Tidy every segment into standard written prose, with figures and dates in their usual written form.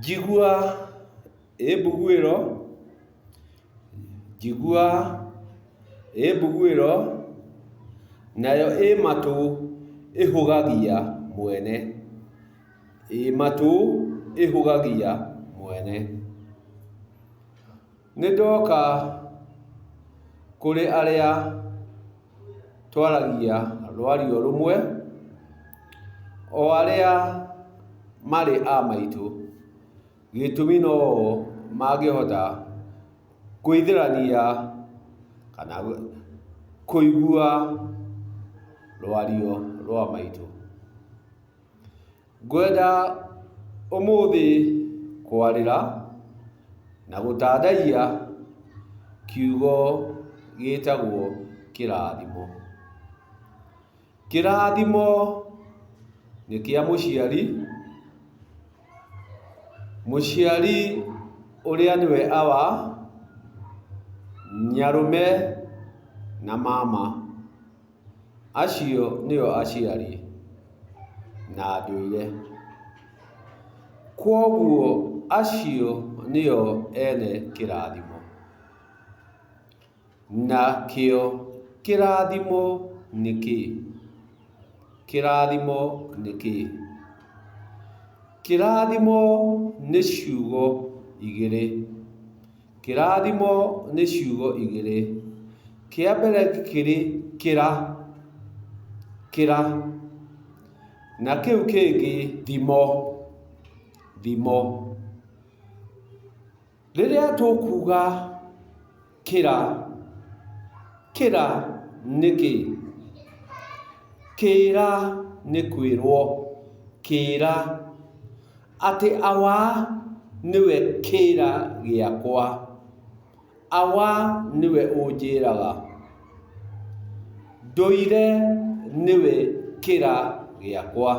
Njigua ĩ mbuguĩro, njigua ĩ mbuguĩro, nayo ĩ matũ ĩhũgagia mwene, ĩ matũ ĩhũgagia mwene. Nĩndoka kũrĩ arĩa twaragia rwario rũmwe, o arĩa marĩ a maitũ, gĩtũmi no o mangĩhota kũithĩrania kana kũigua rwario rwa maitũ. Ngwenda ũmũthĩ kwarĩra na gũtandaiya kiugo gĩtagwo kĩrathimo. Kĩrathimo nĩ kĩa mũciari, mũciari ũrĩa nĩwe awa, nyarũme na mama. Acio nĩo aciari na ndũire. Kwoguo acio nĩo ene kĩrathimo. Nakĩo kĩrathimo nĩ kĩĩ? Kĩrathimo nĩ kĩĩ? Kĩrathimo nĩ ciugo igĩrĩ. Kĩrathimo nĩ ciugo igĩrĩ. Kĩa mbere kĩrĩ kĩra, kĩra, na kĩu kĩngĩ thimo, thimo. Rĩrĩa tũkuga kĩra, kĩra nĩ kĩĩ? Kĩra nĩ kwĩrwo, kĩra atĩ awa nĩwe kĩra gĩakwa, awa nĩwe ũnjĩraga, ndũire nĩwe kĩra gĩakwa,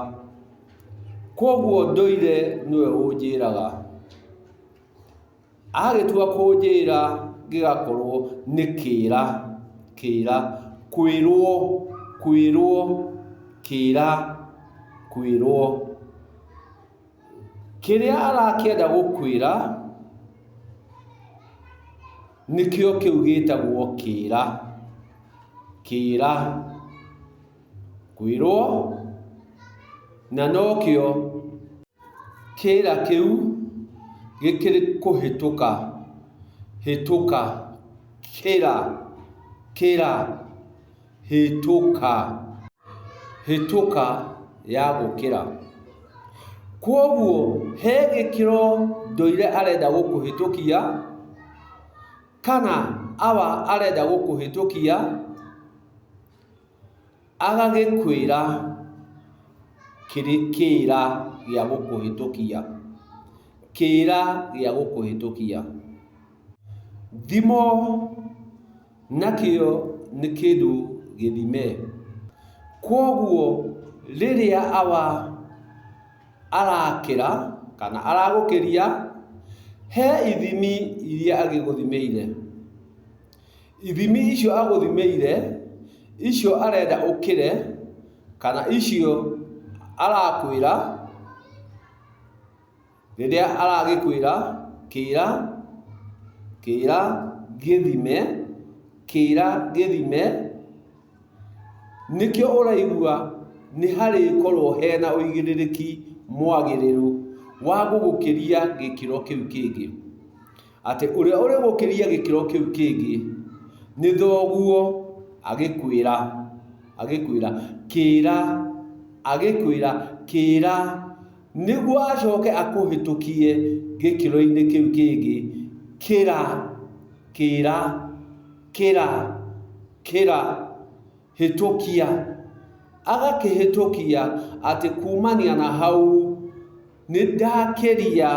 kwoguo ndũire nĩwe ũnjĩraga. Agĩtua kũnjĩra gĩgakorwo nĩ kĩra, kĩra, kwĩrwo, kwĩrwo, kĩra, kwĩrwo. Kĩrĩa arakĩenda gũkwĩra nĩkĩo kĩu gĩtagwo kĩra, kĩra, kwĩrwo, na nokĩo kĩra kĩu gĩkĩrĩ kũhĩtũka, hĩtũka, kĩra, kĩra, hĩtũka, hĩtũka ya gũkĩra. Kwoguo he gĩkĩro ndũire arenda gũkũhĩtũkia, kana awa arenda gũkũhĩtũkia, Agagĩkwĩra kĩrĩ kĩĩra gĩa gũkũhĩtũkia. Kĩĩra gĩa gũkũhĩtũkia. Thimo nakĩo nĩ kĩndũ gĩthime. Kwoguo rĩrĩa awa arakĩra kana aragũkĩria, he ithimi iria agĩgũthimĩire. Ithimi icio agũthimĩire, icio arenda ũkĩre, kana icio arakwĩra, rĩrĩa aragĩkwĩra kĩra, kĩra gĩthime, kĩra gĩthime, nĩkĩo ũraigua nĩ harĩkorwo hena ũigĩrĩrĩki mwagĩrĩru wa gũgũkĩria gĩkĩro kĩu kĩngĩ. Atĩ ũrĩa ũrĩgũkĩria gĩkĩro kĩu kĩngĩ nĩ thoguo agĩkwĩra, agĩkwĩra kĩra, agĩkwĩra kĩra, nĩguo acoke akũhĩtũkie gĩkĩro-inĩ kĩu kĩngĩ, kĩra, kĩra, kĩra, kĩra, hĩtũkia. Agakĩhĩtũkia atĩ kumania na hau nĩ ndakĩria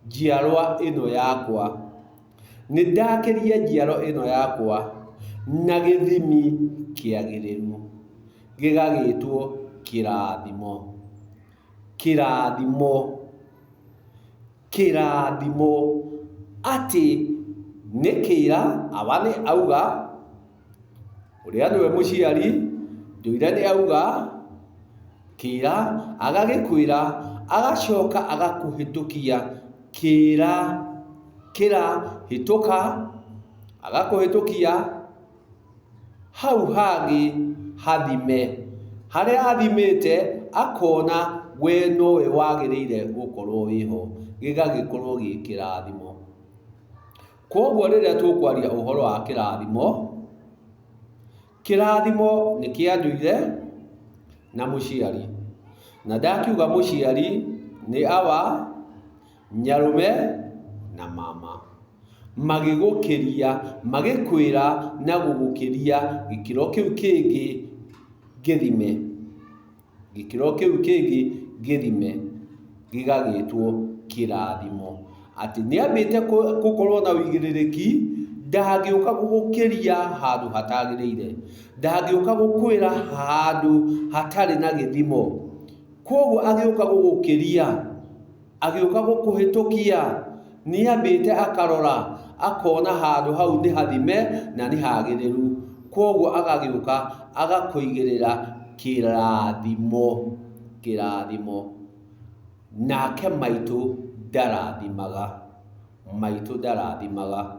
njiarwa ĩno yakwa, nĩ ndakĩria njiarwa ĩno yakwa na gĩthimi kĩagĩrĩru, gĩgagĩtwo kĩrathimo, kĩrathimo, kĩrathimo, atĩ nĩ kĩra awa nĩ auga, ũrĩa nĩwe mũciari, ndũire nĩ auga, kĩra, agagĩkwĩra Agacoka agakũhĩtũkia kĩra, kĩra hĩtũka, agakũhĩtũkia hau hangĩ hathime. Harĩa athimĩte akona we nowe wagĩrĩire gũkorwo wĩho, gĩgagĩkorwo gĩ kĩrathimo. Kwoguo rĩrĩa tũkwaria ũhoro wa kĩrathimo, kĩrathimo nĩ kĩa ndũire na mũciari. Na ndakiuga mũciari nĩ awa, nyarũme na mama. Magĩgũkĩria, magĩkwĩra na gũgũkĩria gĩkĩro kĩu kĩngĩ gĩthime. Gĩkĩro kĩu kĩngĩ gĩthime gĩgagĩtwo kĩrathimo. Atĩ nĩambĩte gũkorwo na ũigĩrĩrĩki, ndangĩũka gũgũkĩria handũ hatagĩrĩire. Ndangĩũka gũkwĩra handũ hatarĩ na gĩthimo. Kwoguo agĩũka gũgũkĩria, agĩũka gũkũhĩtũkia, nĩambĩte akarora, akona handũ hau nĩ hathime na nĩ hagĩrĩru. Kwoguo agagĩũka agakũigĩrĩra kĩrathimo, kĩrathimo. Nake maitũ ndarathimaga, maitũ ndarathimaga.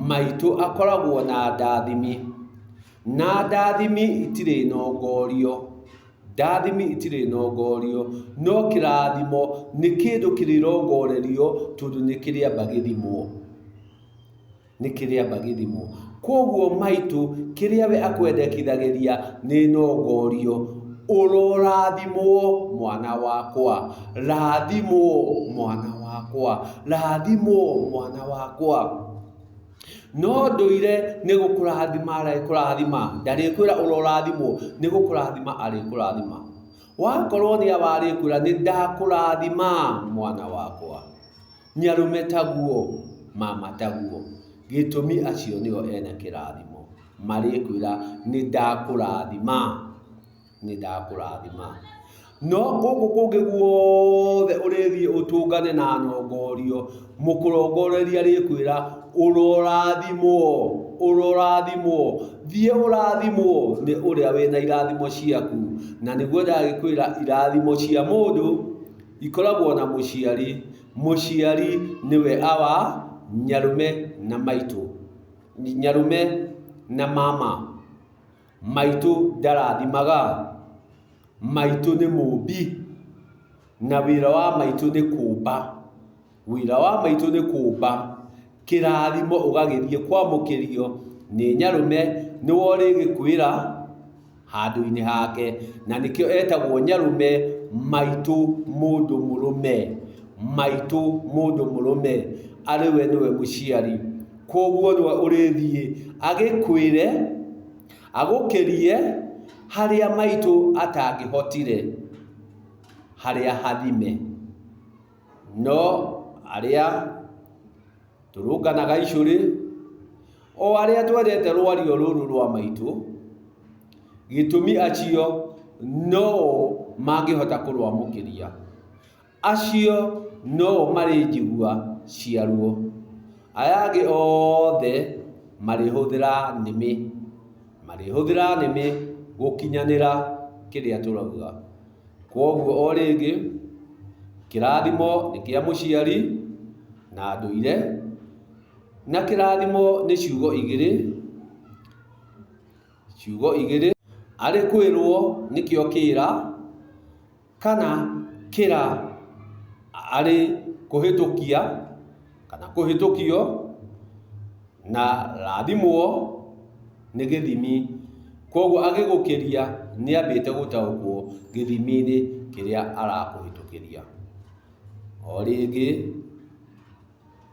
Maitũ akoragwo na ndathimi, na ndathimi itirĩ nongorio. Ndathimi itirĩ nongorio, no kĩrathimo nĩ kĩndũ kĩrĩrongorerio tondũ nĩ kĩrĩamba gĩthimwo. Nĩ kĩrĩamba gĩthimwo. Kwoguo maitũ kĩrĩa we akwendekithagĩria nĩ nongorio. Ũrorathimwo mwana wakwa, rathimwo mwana wakwa, rathimwo mwana wakwa. No ndũire nĩ gũkũrathima arĩkũrathima, ndarĩkwĩra ũrorathimwo, nĩ gũkũrathima arĩkũrathima. Wakorwo nĩ awa arĩkwĩra nĩ ndakũrathima mwana wakwa. Nyarũme taguo, mama taguo. Gĩtũmi acio nĩo ene kĩrathimo. Marĩkwĩra nĩ ndakũrathima, nĩ ndakũrathima. No gũkũ kũngĩ guothe ũrĩthiĩ ũtũngane na nongorio, mũkũrongoreria arĩkwĩra ũrorathimwo, ũrorathimwo, thiĩ ũrathimwo nĩ ũrĩa wĩna irathimo ciaku. Na nĩguo ndagĩkwĩra irathimo cia mũndũ ikoragwo na mũciari. Mũciari nĩwe awa, nyarũme na maitũ. Nyarũme na mama. Maitũ ndarathimaga. Maitũ nĩ mũmbi. Na wĩra wa maitũ nĩ kũmba. Wĩra wa maitũ nĩ kũmba. Kĩrathimo ũgagĩthiĩ kwamũkĩrio nĩ nyarũme, nĩwe ũrĩgĩkwĩra handũ-inĩ hake. Na nĩkĩo etagwo nyarũme maitũ mũndũ mũrũme. Maitũ mũndũ mũrũme, arĩ we nĩwe mũciari. Kwoguo nĩwe ũrĩthiĩ agĩkwĩre, agũkĩrie harĩa maitũ atangĩhotire, harĩa hathime. No arĩa tũrũnganaga icũrĩ, o arĩa twendete rwario rũrũ rwa maitũ, gĩtũmi acio no mangĩhota kũrwamũkĩria. Acio no marĩ njigua ciaruo. Aya angĩ othe marĩhũthĩra nĩmĩ, marĩhũthĩra nĩmĩ gũkinyanĩra kĩrĩa tũrauga. Kwoguo o rĩngĩ, kĩrathimo nĩ kĩa mũciari na ndũire, na kĩrathimo nĩ ciugo igĩrĩ, ciugo igĩrĩ, arĩ kwĩrwo nĩkĩo kĩra, kana kĩra arĩ kũhĩtũkia kana kũhĩtũkio, na rathimwo nĩ gĩthimi. Kwoguo agĩgũkĩria nĩ ambĩte gũtaũkwo gĩthimi-inĩ kĩrĩa arakũhĩtũkĩria. O rĩngĩ,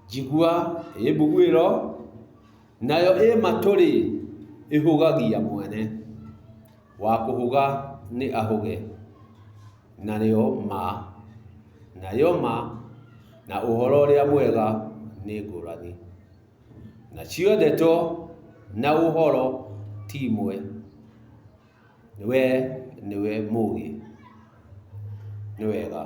njigua ĩ mbuguĩro, nayo ĩ matũ-rĩ, ĩhũgagia mwene. Wa kũhũga nĩ ahũge, narĩo ma, nayo ma na ũhoro ũrĩa mwega nĩ ngũrani. Nacio ndeto na ũhoro ti imwe. We nĩwe mũũgĩ. Nĩ wega.